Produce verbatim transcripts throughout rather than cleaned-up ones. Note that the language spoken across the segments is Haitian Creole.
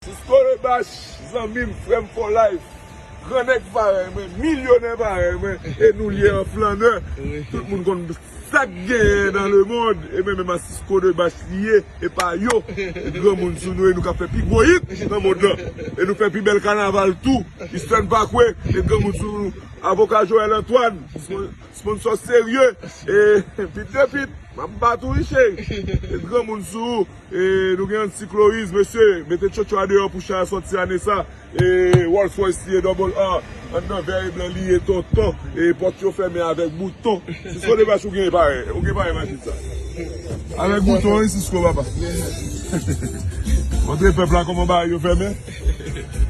Sisco de Bach, zanmi m, frè m for life. Gran nèg parèy mwen, milyonè parèy mwen, e nou li ye an flannè. Tout moun konn sa k genyen nan lemond, e mwen menm a Sisco de Bach li ye, e pa yo. E granmoun sou nou, e nou k ap fè pi gwo hit nan mond lan. E nou fè pi bèl kanaval tou. Eastern Parkway, e granmoun sou nou. Avoka Joel Antoine, sponsò serye, e pit de pit, m ap bat ou wi cheri. E granmoun sou ou, e nou gen Anti Cloris, mesye, mete tchotcho a deyò pou chay a sòti ane sa. E Rolls Royce li ye double R, anndan vè e blan li ye tonton, e pòt yo fèmen avèk bouton. Sisco de Bach ou gen parèy, ou gen parèy machin sa. Avèk bouton wi Sisco papa. Montre pèp la kòman bagay yo fèmen.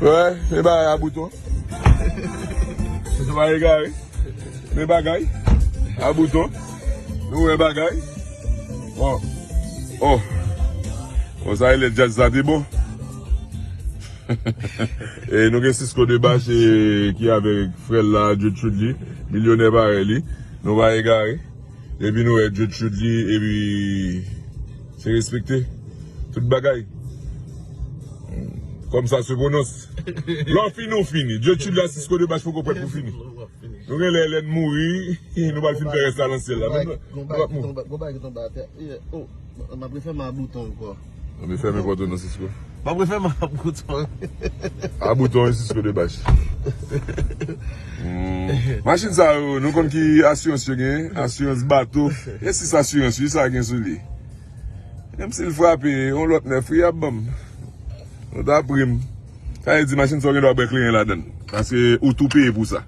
Wè, se bagay a bouton. Se bagay egare. Men bagay. A bouton. Nou wè bagay. Oh. Oh. Bon, sa e lè djaz la te bon. E nou gen Sisco de Bach e ki avèk frè l la, Joe Trudly, milyonè parèy li. Nou pa egare. Epi nou wè Joe Trudly, epi se respekte. Tout bagay. Kòm sa se pwononse. Lè w fini, w fini. Joe Trudly a Sisco de Bach poko prèt pou fini. Nou gen lè Elèn mouri, nou pral fin fè rès la nan syèl la. Men nou, nou p ap mouri. Gon bagay ki tonbe atè. Oh, m ap refèmen a bouton ankò. Ann fèmen pòt ou non Sisco. M ap refèmen a bouton. A bouton wi Sisco de Bach. Hmm. Machin sa yo, nou konn ki asirans yo gen, asirans bato. E sis asirans wi sa gen sou li. Menm si l frape, yon lòt nèf wi y ap ban m. Nou ta pri m. Sa vle di machin sa w gen dwa bwè kleren ladan l. Paske ou tou peye pou sa.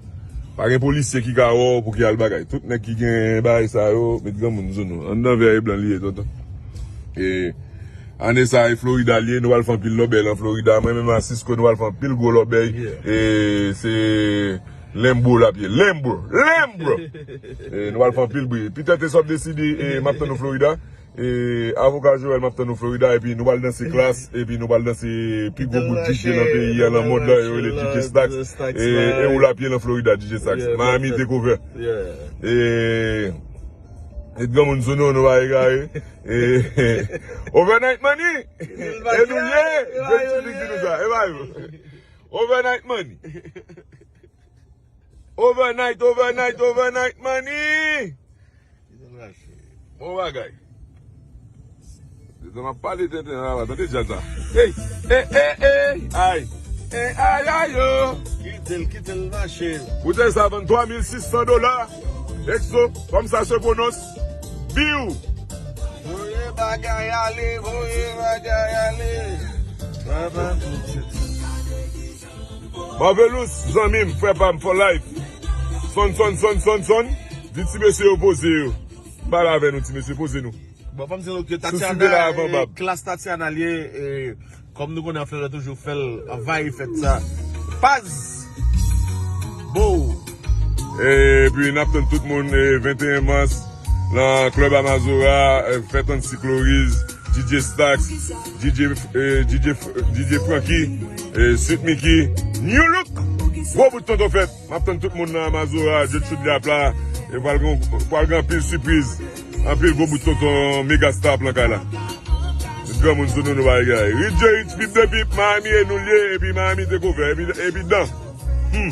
Pa gen polisye ki ka wè w pou ki al bagay. Tout nèg ki gen bagay sa yo, met granmoun sou nou. Anndan vè e blan li ye tonton. E ane sa e Florida li ye, nou pral fè anpil lòbèy lan Florida. Mwen menm a Sisco nou pral fè anpil gwo lòbèy. E se Lambo l ap ye. Lambo! Lambo! E nou pral fè anpil bri. Petèt e sa w ap deside, e m ap tann ou Florida. E avoka Joel m ap tann ou Florida, epi nou pral danse klas, epi nou pral danse pi gwo bout D J nan peyi a, nan mond lan, yo rele D J Stax. E, e ou l ap ye lan Florida, D J Stax. Miami Takeover. E, e granmoun sou nou, nou pa egare. E, overnight money! E nou ye! Jodi li di nou sa, e pa yo. Overnight money! Overnight, overnight, overnight money! Bon bagay. Detan m ap pale tenten la, tande djaz la. Ey, ey, ey, ey, ay. Ey, ay, ay, yo. Kite l, kite l mache. Boutèy sa vann twa mil sis san dola. Exo, kòm sa se pwononse. Biw. Voye bagay ale, voye bagay ale. Papa. Marvelous, zanmi m, frè pa m for life. Sonn, sonn, sonn, sonn, sonn. Di ti mesye yo poze yo. M pale avè nou, ti mesye, poze nou. Bon, fò m di nou ke Tatiana, eh, klas Tatiana l ye, eh, kòm nou konnen, Florida toujou fè l, anvayi fèt sa. Paz! Bo! Epi n ap tann tout moun, eh, venteyen mas, lan Club Amazora, eh, fèt Anti Cloris, D J Stax, D J, eh, D J, D J Franky, eh, Sweet Mickey, New Look, gwo bout tonton fèt. M ap tann tout moun nan Amazora, Joe Trudly ap la, e pral gen, pral gen anpil sipriz, anpil gwo bout tonton Megastar ap lan kay la. Tout granmoun sou nou, nou pa egare. Ridjey Rich, Pip de Pip, Miami e nou l ye, epi Miami Takeover, epi, epi dan. Hmm.